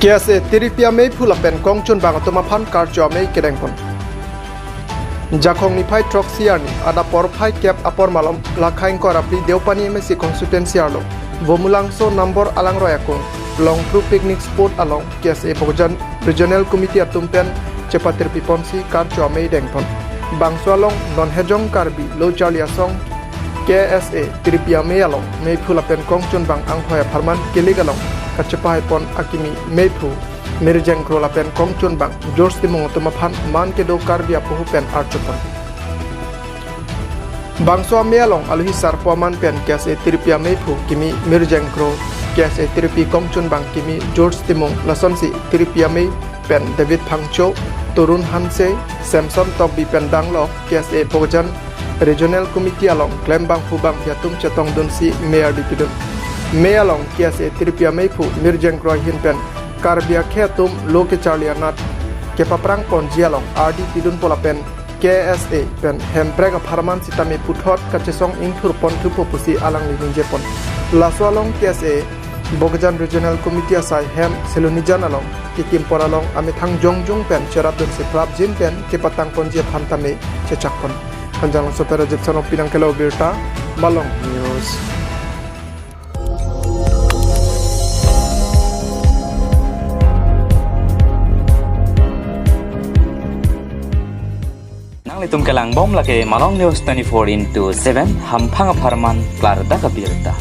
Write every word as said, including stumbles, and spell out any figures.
K S A tiripi ameiphu lapen kongchunbang atum aphan karcho amei kedengpon. Jakhong niphai throksi arni adap porphai kep apor malom lakhain kor apli Deopani M A C constituency arlo Vomulangso number alangroi akung Longkru picnic spot along K S A Bokajan Regional Committee atum pen chepatirpiponsi karcho amei dengpon. Bangso along non Hejong Karbi Lo Charli Asong K S A tiripi amei along meiphu lapen kongchunbang anghoi apharman kilik along kachepahaipon akimi meiphu Mirjeng Kro lapen kongchunbang George Timung atum aphan man kedo Karbi apohu pen archopon. Bangso amei along alohi sarpo aman pen K S A tiripi ameiphu kimi Mirjeng Kro, K S A tiripi kongchunbang kimi George Timung lasonsi tiripi amei pen David Phangcho, Torun Hanse, Samson Tokbi pen danglok K S A Bokajan Regional Committee along klembangphu bangphi atum chetongdunsi mei ardi pidun. Mei along K S A tiripi ameiphu Mirjeng Kro ahin pen Karbi akhei atum lo kecharli anat kepaprangponji along ardi pidunpo lapen K S A pen hemprek apharman sitame puthot kachesong ingthurpon thupo pusi alangli ningjepon. Laso along K S A Bokajan Regional Committee asai hem Selonijan along kikimpor along amethang jongjung pen cherapdunsi prapjin pen kepatangponji aphan tame chechakpon. Hanjanglangso pen Rajib Sarong pinang kelo birta, Malong News. Nanglitum kelangbom lake Malong News twenty-four into seven, hamphang apharman klardak abirta.